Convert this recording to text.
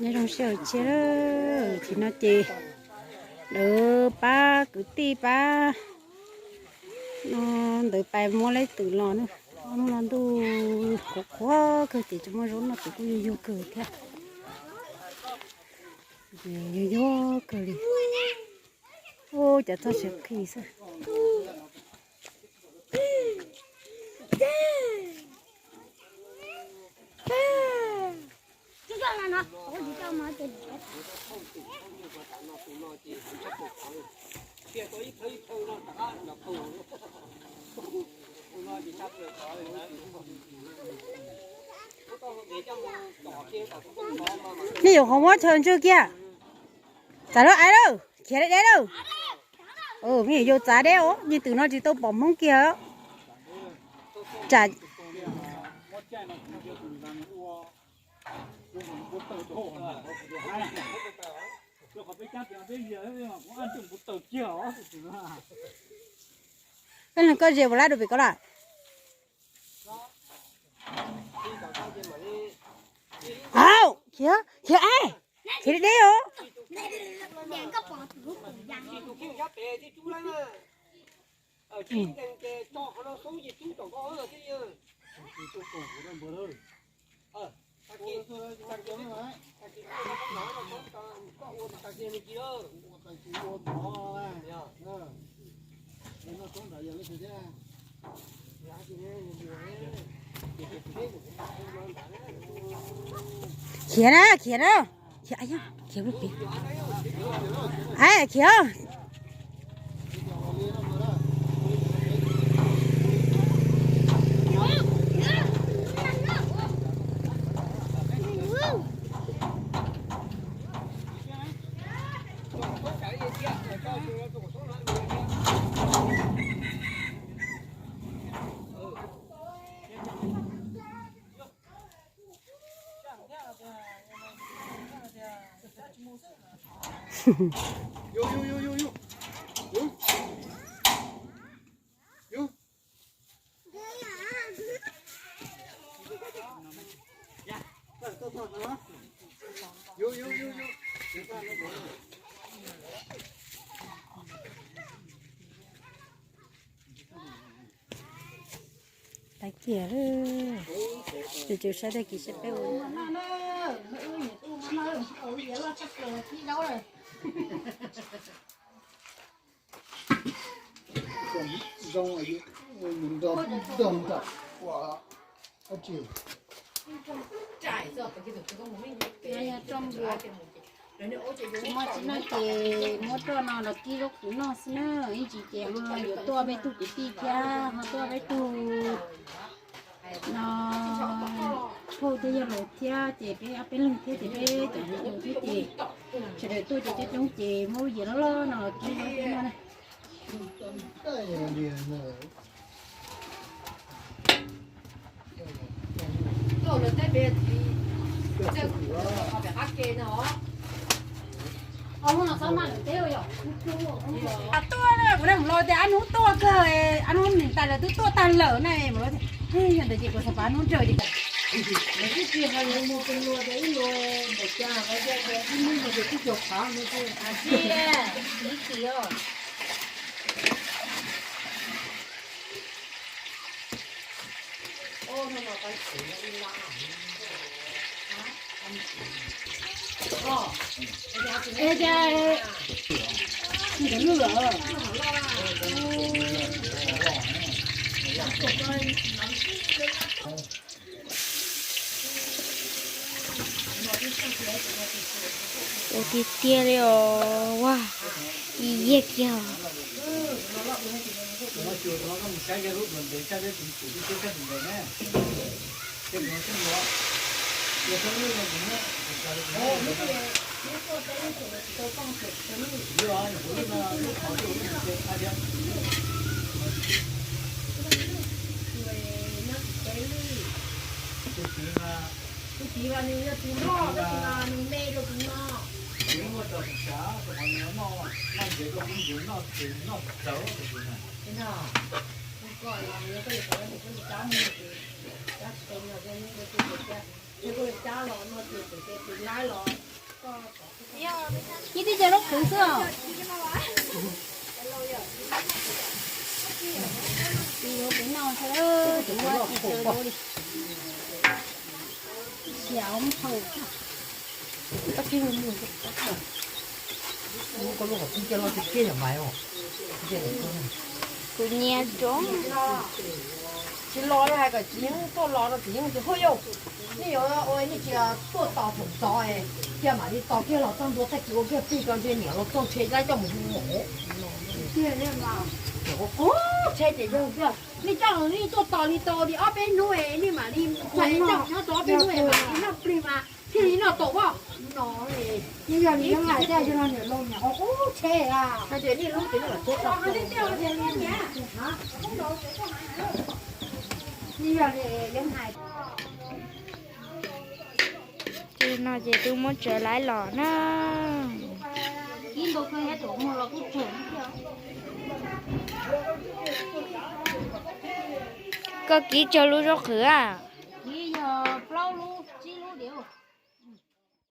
Nyob zoo sij hawm tshiab, tsis no ces lawv pab kwv tij pab no ntawd pais muab leej twm los na. Hnub no ntuj qhuav qhuav kawg ces tsis muaj zaub noj ces kuj yuag yuag kawg thiab. Yuag yuag kawg li. Ub, cov txoj siav qhi xwb. Nej yuav qhov muab chaw ntswg kiag. Txav lub aiv lawm, khiav deb deb lawm. Me nyuam yaus txav deb os, nyias twm no tsis tau pom Hmoob kiag. Tsam Koj leeg koj ze ua lab rau pem koj lawm. Au, khiav, khiav es, khiav deb os. Khiav na, khiav na. Khiav, khiav pem. Ai, khiav. Tag kiag lawm. Tus tswv saib tag kis saib peb ua. Zoo, nrog nrog ua. Tsis muaj txiv neej ces muab roj no los kib zaub qhwv noj xwb na, ib ntsis ces ho yuav tuaj peb tug kwv tij thiab ho tuaj peb tug no phauj thiab yawg laus thiab ces peb ob peb leeg thiab ces peb cov hluas thiab ces sawv daws tuaj ces coob coob ces muab lub yias loj loj no los kib zaub qhwv noj na. Tuaj, kuv mus los tias ab hnub tuaj kawg, ab hnub niam tais lawv twb tuaj tag lawm na, mus los tias yog ntawd ces kuv xav pab hnub ntsawg ces. Ua tiag tiag li os, ua, iyiag kiag. Tus txiv mas, tus txiv mas nws yog tus noj, tus txiv mas nws me rau tus no. Txiv muaj tau tsis tsav, rau qhov nws noj, noj ntses rau qhov ntses noj txwv noj txawv tus txiv na. Ces no, kuv kom los nws koj yuav tau tus txiv cab mus, cab tsis tau nws los mus rau tus txiv thiab. Ib tib co zaub qhwv xwb os. Tus yuav pem no, tus yuav tsis tau yuav li. Xyav mus thaum. Kuv nyiam rau. Tsis los li hais kom txiv yeej tuaj los no txiv yeej tias, Huj yau, nej yuav ua nej tsis tuaj tos thaum ntxov, cia mam li tos kiag los txog ntua tag kis ua kiag plig rau ntshe niam los txog ntshe laib coj mus hu mom. Qub tsheb ces yog tiag, nej coj los nej tuaj tos li tau li ob peb hnub es nej mam li txais coj nyob tau ob peb hnub es mam li noj plig mas thiaj li noj tau pob no. Yog li yog hais tias yog los niam laus niam qub tsheb a. Ces no ces twb muab tsaws laib los na. Koj kiv tsawg lub zaub qhwv a? Yog plaub lub.